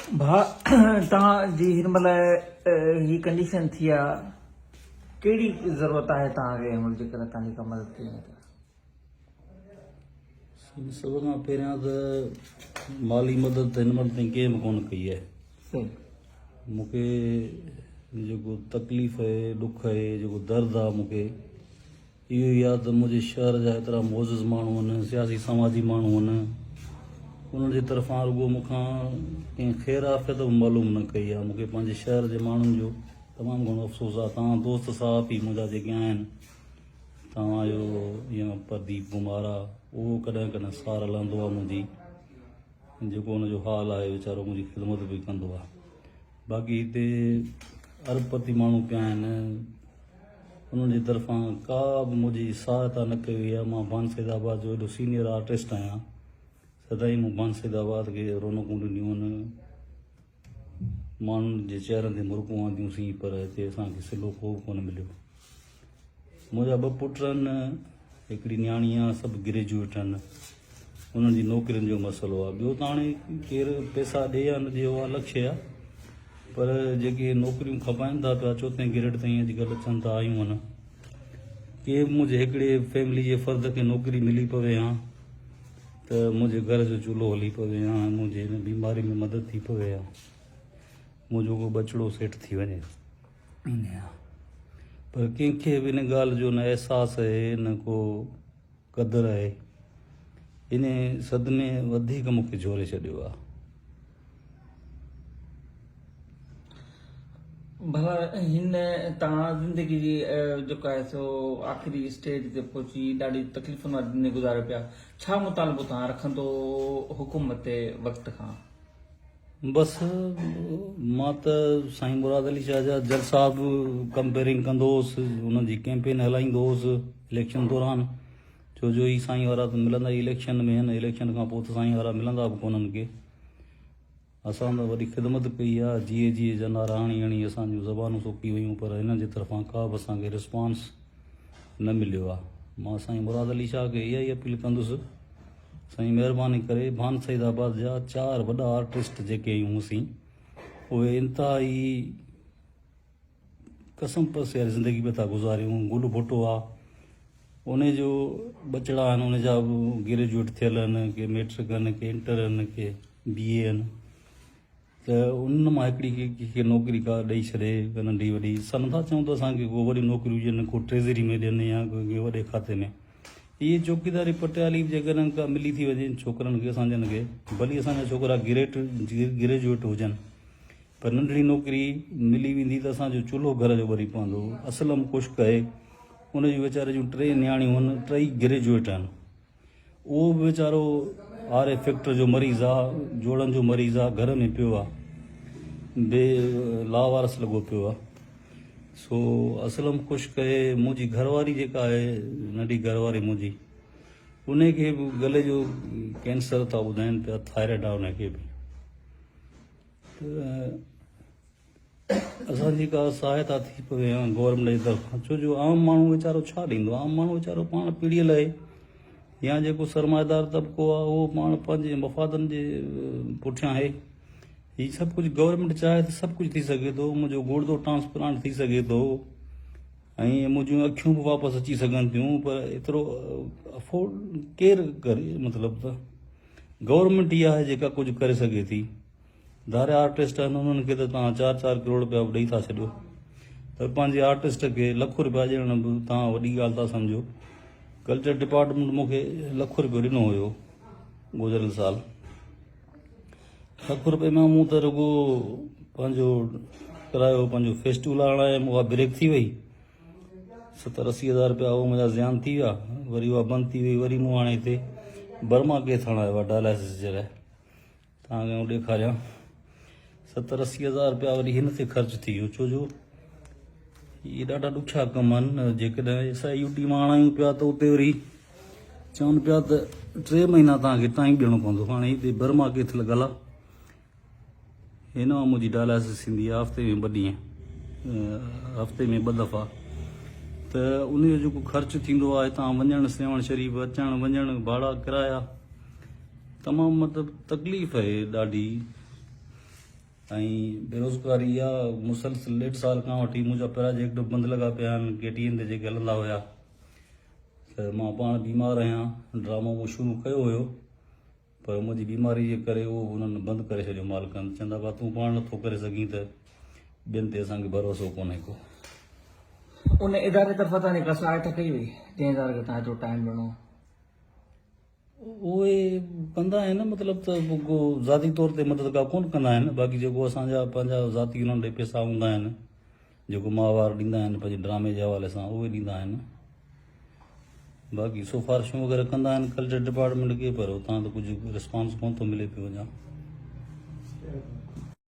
ڀاء توهان جي هن مهل هي ڪنڊيشن ٿي آ ڪهڙي ضرورت آهي توهان کي هن مهل جيڪڏهن توهان جي ڪا مدد ڪئي وڃي ته. سائين سڀ کان پهريان ته مالي مدد ته هن مهل تائين ڪنهن به ڪونه ڪئي آهي. مون کي جيڪو تڪليف آهي ڏک آهي جيڪو درد آهي مون کي اهو ئي آهي ته منهنجي شهر جا ايترا معزز ماڻهو آهن سياسي سماجي ماڻهو آهن انهن جي طرفان رڳو مون کان ڪنهن خير عافيت به معلوم نه ڪئي آهي مون کي پنهنجي شهر جي ماڻهن جو تمام گهڻو افسوس آهي توهان دوست صحافي منهنجا جيڪي آهن توهان جو يا پرديپ ڪمار آ اهو ڪڏهن ڪڏهن سار لهندو آ منهنجي جيڪو ان جو حال آهي ويچارو منهنجي خدمت به ڪندو آ باقي هتي ارب پتي ماڻهو پيا آهن انهن جي طرفان ڪا به منهنجي سهائتا نه ڪئي وئي آ مان ڀان سيد آباد جو ايڏو سينيئر آرٽسٽ آهيان سدائين مون ڀان سيد آباد کي رونقون ڏنيون آهن ماڻهن جي چهرن تي مرڪون آنديون سين پر هتي اسان کي سلو ڪو به ڪونه مليو. منهنجا ٻه پٽ آهن، هڪڙي نياڻي آهي، سڀ گريجوئيٽ آهن. انهن جي نوڪرين جو مسئلو آهي. ٻيو ته هاڻي ڪير پئسا ڏي يا نه ڏي اها الڳ شيء آهي پر جيڪي نوڪريون کپائن ٿا پيا چوٿين گريڊ تائين اڄڪلهه اچن ٿا آيون آهن. ڪي به منهنجي هڪڙي فيملي جي فرد کي نوڪري ملي پوي ها ته منهنجي گهر جو چولهو هلي پوي ها ۽ منهنجي هن بيماري ۾ مدد ٿي پوي ها منهنجو ڪو ٻچڙو سيٽ ٿي وڃي ها پر ڪنهن کي به ان ڳالهه جو نه احساس آهي نه ڪو قدر آهي ان صدمي وڌيڪ مون کي جهوري ڇڏيو آهي. ڀلا هن توهان زندگي جي جيڪو آهي سو آخري اسٽيج تي پهچي ڏاڍي تڪليفن واري زندگي گذاريو پيا ڇا مطالبو توهان رکندو حڪومت وقت کان؟ بس مان ته سائين مراد علي شاهه جا جلسا به ڪمپيئرنگ ڪندو هوس انهن جي ڪيمپين هلائيندو هوس اليڪشن دوران ڇو جو هي سائين وارا ته ملندا ئي اليڪشن ۾ آهن اليڪشن کان پوء ته سائين وارا ملندا به ڪونهن ڪي اسان ته وڏي خدمت ڪئي آ جيئي جيئي جا نعرا هڻي هڻي اسان جون زبانون سڪي ويون پر هنن جي طرفان ڪا به اسان کي رسپانس نه مليو آ مان سائين مراد علي شاهه کي اها ئي اپيل ڪندس سائين مهرباني ڪري ڀان سيد آباد جا چار وڏا آرٽسٽ جيڪي آهيون سين اهي انتهائي قسم پرسي واري زندگي پيا ٿا گذاريون گل ڀٽو آ ان جو ٻچڙا آهن ان جا به گريجوئيٽ ٿيل آهن ڪي ميٽرڪ آهن ڪي انٽر آهن ڪي بي اي آهن ته انهن مان هڪڙي کي کي نوڪري ڪا ڏئي ڇڏي ڪا ننڍي وڏي اسان نٿا چئون ته اسان کي ڪو وڏي نوڪريون ڏين ڪو ٽريزري ۾ ڏين يا ڪنهن وڏي کاتي ۾ اهي چوڪيداري پٽيالي به جيڪڏهن ڪا ملي ٿي وڃي ڇوڪرن کي اسان جن کي ڀلي اسان جا ڇوڪرا گريٽ گريجوئيٽ هجن پر ننڍڙي نوڪري ملي ويندي ته اسان جو چلهو گهر جو ٻري پوندو. اسلم خشڪ آهي. ان جون ويچاري جون ٽي نياڻيون هن، ٽئي گريجوئيٽ آهن. اهو به ويچارو آر اي فيڪٽر جو مريض آ، جوڙن جو مريض آ، گهر ۾ پيو آ. بي لاوارث لڳو پيو آ. سو اسلم خشڪ آهي. منهنجي گهر واري جيڪا آهي، ننڍي گهر واري منهنجي، انهي کي به گلي جو ڪينسر ٿا ٻڌائين پيا، ٿائرائيڊ آ ان کي به. ته اسان جي ڪا سهائتا ٿي پوي ها گورنمينٽ جي طرفان ڇو جو عام ماڻهو ويچارو ڇا ڏيندو عام ماڻهو ويچارو پاڻ پيڙيل آهي يا جيڪو سرمائيدار طبقو آهي اهو پاڻ پنهنجي مفادن جي پٺيان آهي هي سڀ ڪجهه گورنمينٽ چاهي ته سڀ ڪجهه ٿي سگهي ٿو منهنجو گوڙدو ٽرانسپلانٽ ٿي سگهي ٿو ۽ منهنجون اکيون به واپس اچي سگهن ٿيون پر ايترو افورڊ ڪير ڪري مطلب ته گورنمينٽ ئي آهي جيڪا ڪجهه ڪري سگهي ٿي ڌاريا آرٽسٽ آهن انهن کي ته توهان چار چار ڪروڙ رپيا به ڏئي ٿا ڇڏيو پر پنهنجي آرٽسٽ کي لک رپيا ڏيڻ به توهان وڏي ڳالهه ٿا سمجهو ڪلچر ڊپارٽمينٽ مون کي لک رپيو ڏنو هيو گذريل سال لک رپئي مان مون ته رڳو پنهنجو ڪرايو پنهنجو فيسٽول آڻايم اها بريڪ ٿي وئي ستر اسي هزار رپيا اهو منهنجا زيان ٿي ويا وري اها بند ٿي وئي وري مون هاڻي هتي برما ڪيس هڻايو آهي ڊائلاسس جي لاء توهان کي آئون ڏيکاريان ستر اسي هزار رپيا وري هن تي خرچ ٿي ويو ڇو جو هي ڏاڍا ڏکيا ڪم آهن جيڪڏهن ايس I U ٽي مان آڻايون پيا ته اتي وري چون پيا ته ٽي مهينا توهان کي ٽائيم ڏيڻو پوندو هاڻي هتي برما ڪيٿ لڳل آهي هن مان منهنجي ڊائلاسس ٿيندي آهي هفتي ۾ ٻه ڏينهن هفتي ۾ ٻه دفعا ته ان جو جيڪو خرچ ٿيندو آهي هتان وڃڻ سيوهڻ شريف اچڻ وڃڻ ڀاڙا ڪرايا تمام مطلب تڪليف آهي ڏاڍي. ۽ بيروزگاري آ مسلسل ڏيڍ سال کان وٺي منهنجا پراجيڪٽ به بند لڳا پيا آهن ڪي ٽي اين تي جيڪي هلندا هيا ته مان پاڻ بيمار آهيان ڊرامو مون شروع ڪيو هيو پر منهنجي بيماري جي ڪري اهو به انهن بند ڪري ڇڏيو مالڪن چوندا هئا تون پاڻ نٿو ڪري سگهين ته ٻين تي اسان کي ڀروسو ڪونهي ڪو. ان اداري طرفان توهان جي ڪا سهائتا ڪئي وئي جنهن اداري کي توهان ايترو ٽائيم ڏنو؟ اهي ڪندا آهن مطلب ته ڪو ذاتي طور تي مدد ڪا ڪونه ڪندا آهن باقي جيڪو اسان جا پنهنجا ذاتي انهن ڏي پيسا هوندا آهن جيڪو ماهوار ڏيندا آهن پنهنجي ڊرامي جي حوالي سان اهي ڏيندا آهن باقي سفارشون وغيره ڪندا آهن ڪلچر ڊپارٽمينٽ کي پر اتان ته ڪجهه رسپانس ڪونه ٿو ملي پيو اڃا.